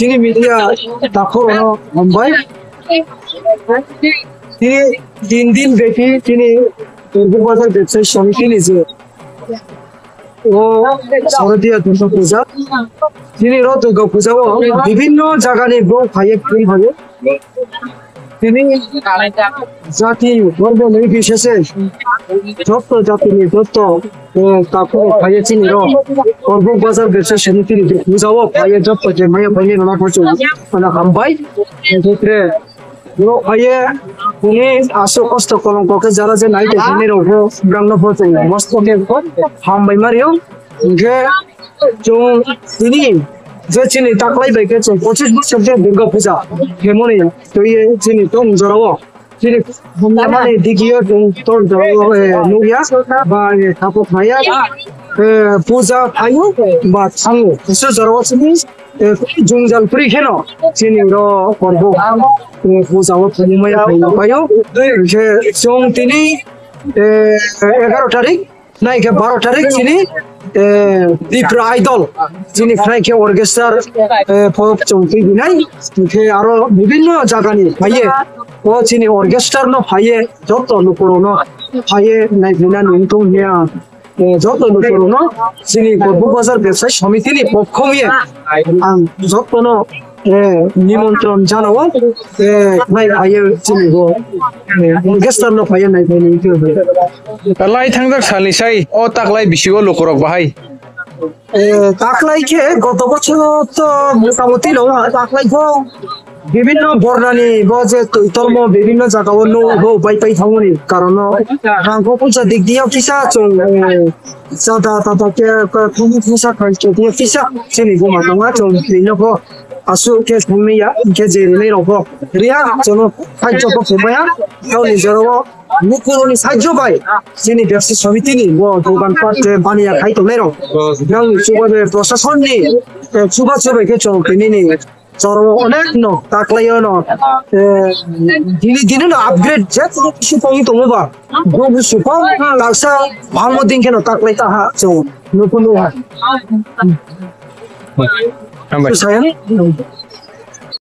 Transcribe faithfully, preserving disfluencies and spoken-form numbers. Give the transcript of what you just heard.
chini media takhorno hambai. Tini tin din bepi tini Turbo Bazar Bebsai Samiti ni je o Sorodia Durga Puja. Tini ro Durga Puja o bibhinno jaga ni bro phaiye phul phaiye. Tini jati dhormo nirbichese jotto jati ni jotto, eh, takhuk phaiye chini ro Turbo Bazar Bebsai Samiti ni je puja o phaiye jotto je maya phaiye rana phaiye mana hambai. Jotto Borok phaiye, bini aswk kosto kolongko khe jara je nai tongmani rokbo, bwrangno bo chwng mosto khe hambai ma rio. Hinkhe chwng tini je chini taklai bai khe chwng pochis bosor je Durga Puja khaimani twiwi chini tong jorao chini hamlaimani digiyo chwng tong jorao, eh, nukya ba, eh, thapuk phaiya, eh, puja phaio ba thango. Hwnkhe jorao chini eh, jwngjal kwrwi kheno chini oro korbo, eh, puja o phunukmaya phaipaio. Hinkhe chwng tini, eh, egaroh tarik, nai khe baroh tarik chini, eh, Tipra Idol, chini khnai khe orchestra, eh, pho chwng twi binai. Hinkhe aro bibhinno jagani phaiye, o chini orchestra no phaiye, joto lukurokno phaiye naiphina nungthung hiya. Eh, joto lukurokno chini Borbo Bazar Bebsai Samitini pokho bai ang jotono, eh, nimontron janao, eh, nai phaiye chini bo, eh, orchestra no phaiye nai phaiye. Lai thangjak salni sai o taklai bisingo lukurok bahai. Eh, taklai khe goto bochor to motamoti no taklai kho bibhinno bornani bo je twi tormo bibhinno jaga o no bo bai pai thangmani karon no rang kho puja dik diya kisa chwng, eh, chada tata khe khe thangma kisa khai khe diya kisa chini bo ma tongma chwng twi no bo aswk khe thangni ya khe je rinai rok bo riya chwng no khai chok bo phumaya thauni jora o. Lukurokni sahajyo bai chini Bebsai Samitini bo dogan pat je baniya khai tongnairok. Nang chubabe prosasonni, eh, chuba chubai khe chwng tinini chwng onek no taklaio no, eh, dini dini no upgrade je chini kisi tongwi tongo ba. Bo busu kok taksa bangmo din kheno taklai ta ha chwng nukunu ha. Hambai. Sayang.